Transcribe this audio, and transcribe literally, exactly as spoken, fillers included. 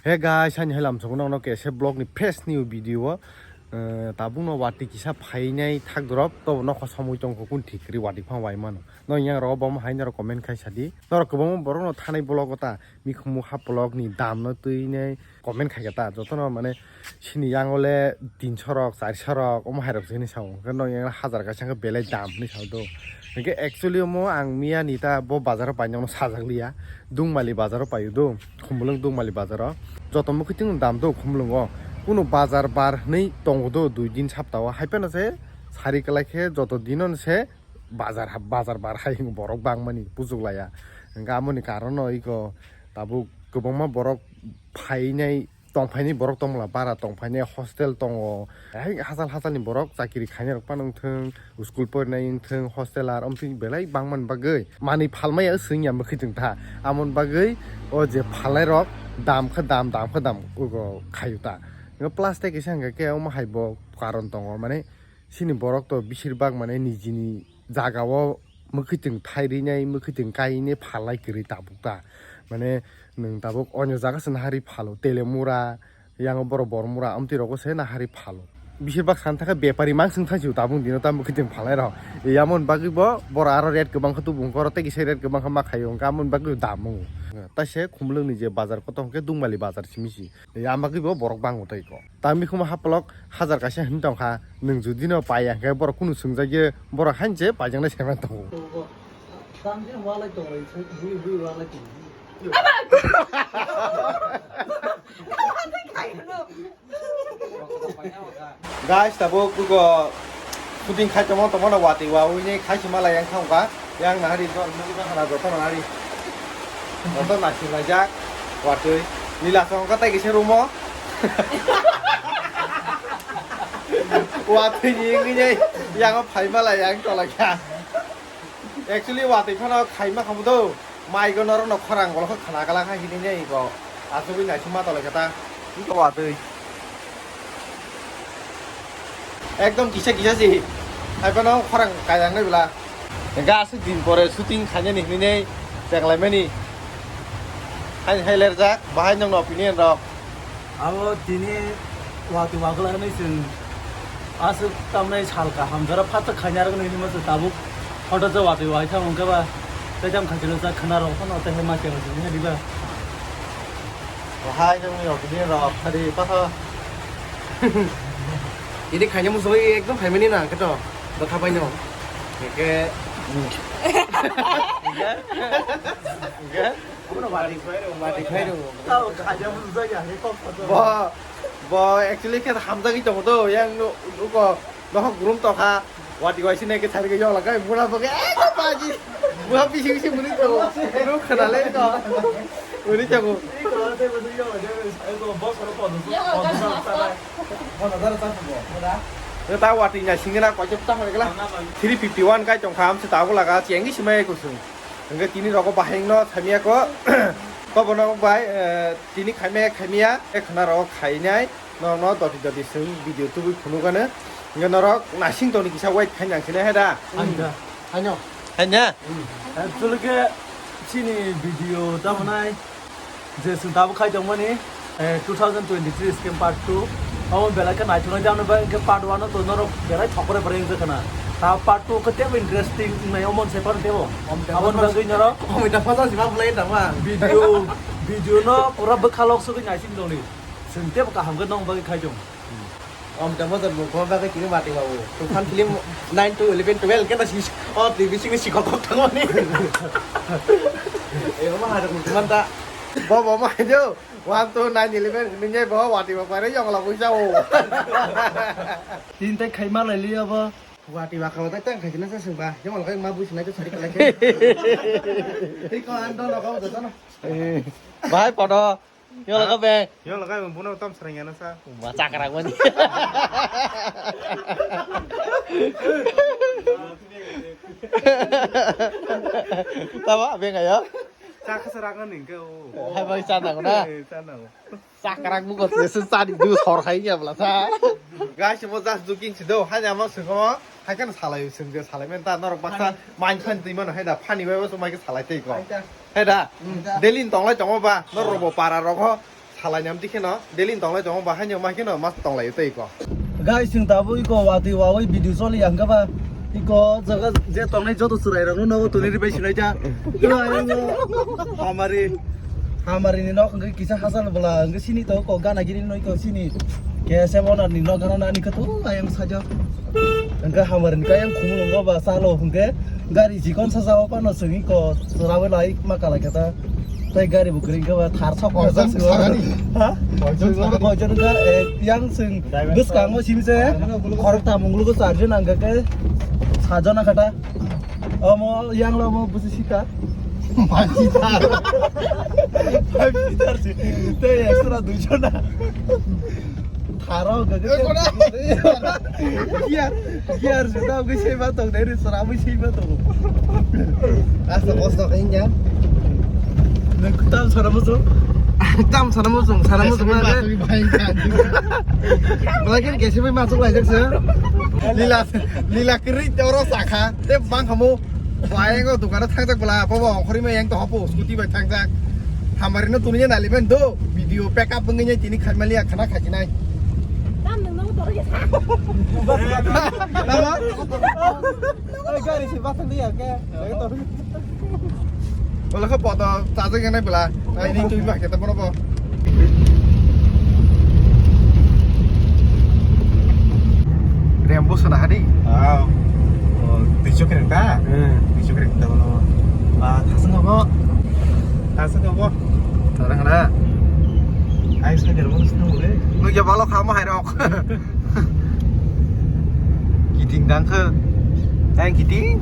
Hey guys, ani hai lamsok nokno kaisa vlog ni fresh new video o, eh, tabuk no watwi kisa phainai thak drop, to nokho somoi tongkho kun thik kri watwi phang wai mano. No yang rogo bom hai naro comment khai sadi. Norok kwbangma borok no thanai vlog o ta mikhumu ha vlog ni dam no twi nai comment khai ta. Joto no mane sini yang ole tinso rok, charso rok, omo hai rok se hinwi sao. Hwnkhe no yang hajar kaisa khe belai dam hinwi sao do. Hwnkhe actually omo ang miya ni ta bo bazar o painai sajak liya. Dungmali bazar o paio do. Khumulwng Dungmali bazar o. Joto mwkhwtwng dam do Khumulwng o. Kunu bazar bar hinwi tongo do dui din sapta o. Hai phano se sari kwlai khe joto din o se bazar ha-, bazar bar hai hinwi borok bangmani puchuk laiya. Hwnkhe amoni karon no iko tabuk kwbangma borok phainai tongphaini borok tongmwla bara tongphaini hostel tongo. Hai hachal hachalni borok chakiri khainai rok phano wngthwng. School porinai wngthwng, hostelar, omtwi belai bangmani bagwi manwi phalmaya swngya mwkhwtwng tha. Amoni bagwi o je phalnairok dam khe dam, dam khe dam, ugo khayu ta. Plus tei kisa hwnkha khe omo hai bo karon tongo, mane sini borok to bisir bak mane nijini jaga o mwkhwtwng thai rinai, mwkhwtwng kai rinai phalnai kwrwi tabuk ta. Mane nwng tabuk onyo jaga se nahari phalo, Telemura, Yang borok bormura amtwi rogo se nahari phalo. Bisir bak san thangkhe bepari mang swng thangsi tabung dino tamo khiting phalai rok. Yamon bagwi bo boro aro rate kwbang khe tubung koro tei kisa rate kwbang khe ma khaio hwnkhe amon bagwi dam wngo. Taise Khumulwng ni je bazar kotor hwnkhe Dungmali bazar simi si. Yang bagwi bo borok bango tei ko. Tami khuma haplok hajar kaisa hin tongkha nwng judi no pai ya hwnkhe borok kunu swngjak ye borok hain je paijaknai saiman tongo. Guys, tabuk bugo shooting khai tongmo tongmo no watwi wa ui ni khai sima lai yang thang kha. Yang nahari dol muli ba hana joto nahari. Joto nasi laijak watwi. Nila song kha tai kisa rumo. Watwi ni wngwi nai yang phai ma lai yang tolai kha. Actually watwi phano khaima khamu do. Mai go norok no khorang golo kho khana gala kha hini nei go. Asugwi naising ma tolai kha ta. Iko watwi. Ekdom kisa kisa si. Hai phano khorang kayang nai bla. Ga asuk din pore shooting khainani hini nei chenglai mani. Hai hai lerjak bahai nong no opinion rok. Abo tini watwi wagwlak hinwi chwng aswk tamnai sal kaham jora phato khaina rwgwno hinwi masa tabuk photo je watwi wahai thang hwnkhe ba tei tam khaisano jak khwna rok phano tei hai ma khe rwgwno hinwi ba. Hai nongni rok bini rok khari patha. Ini khaina musugo ekdom phaimani na khe to dotha paino. Hwnkhe. Hwnkhe. Hwnkhe. Abono watwi phai rw, watwi phai rw. Tao khaina musugo ya, he kok kok. Bo, bo actually khe hamjagwi tongo do, yang nu-, nuko nohok grum tokha. Watwi waisi nai khe thari khe yong lakai, mura bo khe, "Eh, ko baji." Mura bisi bisi muni tongo. Ru khana le ko. Muni tongo. Iko ate bo yong lakai, iko boss ro ko do. Ko do sa sa. Ko na dara sa ko. Ko da. Ta watwi na singna ko chep ta hoi gela. Three fifty one kai tong kham se ta go laga, chengi simai ko sung. Hingke tini rogo bahai no samya ko, kobono bai, eh, tini khaimaya khaimaya, eh, khana rogo khainai, no, no, doti doti sung video tubui phunukano. Hingke norok nasing toni kisa wait khainang sini hai da. Haida. Haino. Haino? Actually ke sini video tamanai. Je chwng tabuk khai tongmani, eh, two thousand twenty-three scheme part two. Abo belai khe naithoknai, tamni bagwi khe part one o to norok belai thokre bwrwi wngkha khna. Ta part two khe tebo interesting wngnai, omo se phano tebo. Aboni bagwi norok Omo ta photo si ma bulai tama. Video, video no pura bwkha lok sugwi naising tongdi. Chwng tebo kaham khe nong bagwi khai tong. Om tamo jar bo ko ba ke kiri mati ba o. Tufan film nine to eleven twelve ke ta si o T V sing si kok kok tang mani. E ma ha ko man ta. Bo bo ma jo. One to nine eleven ni ne bo wati ba pare yong la bo sa o. Tin tai khai ma lai li abo. Wati ba ka ta tang khai na sa sing ba. Yong la kai ma bu sinai to sari kalai ke. Ti ko an do lo ko do to no. Bye photo. Yo laga be. Yo laga be, buno tam sereng ya na sa. Ma chakrak mani. Tama be ngayo. Chakha serak na ningke o. Hai bai chana na. Eh, chana. Chakrak bu ko se sa di du sor khai ya bla sa. Guys, mo just joking si do. Hai ama se ko. Hai kan salai sengde salai men ta norok baksa main fan twi mano hai da phani bai bas mai salai tei ko. Hai da. Daily tong lai tongo ba norok bo para rok ho Khalai nyam dikhe no, daily tonglai tongo, bahai no ma khe no, mas tonglai tei ko. Guys, chwng tabuk iko watwi wawi video choli ya hwnkhe ba, iko jaga je tongnai joto chwrai rokno nogo toni ribai sinai ja. Hamari, hamari ni nok hwnkhe kisa hachal bwla hwnkhe sini to ko gana gini noi ko sini. Kese bonar ni nok gana nani khe to ayang sajo. Hwnkhe hamari ni kayang khumulungo ba chalo hwnkhe gari chikon saja o pano chwng iko chwrawi lai ma kala khe ta. Tei gari bo kwrwi khe ba thar sok Poison thar sok. Sagani. Ha? Poison sagani. Poison kha, eh, yang chwng bwskango simi se khorok tamung lugo charjon ang khe sajon ang kha ta. Omo yang lo mo busi sita. Five seater. Five seater si. Tei extra duijon na. Tharo gaga. Eh, kona. Gear, gear se da gwi sei ma tong dai ri sara gwi sei ma tong. Asa bosto kainya. Nang kutam sara mo so. Tam sara mo so, sara mo so. Bhai ka. Bhai ke kesi bhai masuk lai jak se. Lila, lila kiri toro sakha. Te bang kamu. Bayang o dukano thangjak bwla, bobo ongkhorwi ma yang to hopo, scooty bai thangjak. Hamari no tuni nali ben do, video pack up wngwi tini khaimali ya khana khakinai. Tam nang nang tor ya. Tama? Oi, gari si batang dia ke. Lagi tor. Wala kha poto, tajak yang nai bwla. Ai, ini tui bah, kita bono bo. Rembo sana hadi. Ah. Oh, tujuh keren ta? Hmm. Tujuh keren ta bono. Ah, thasung apa? Thasung apa? Tarang na. Ai, saya jalan bono sana boleh. Lu ya balok kamu hai rok. Kiting dangke. Thank kiting.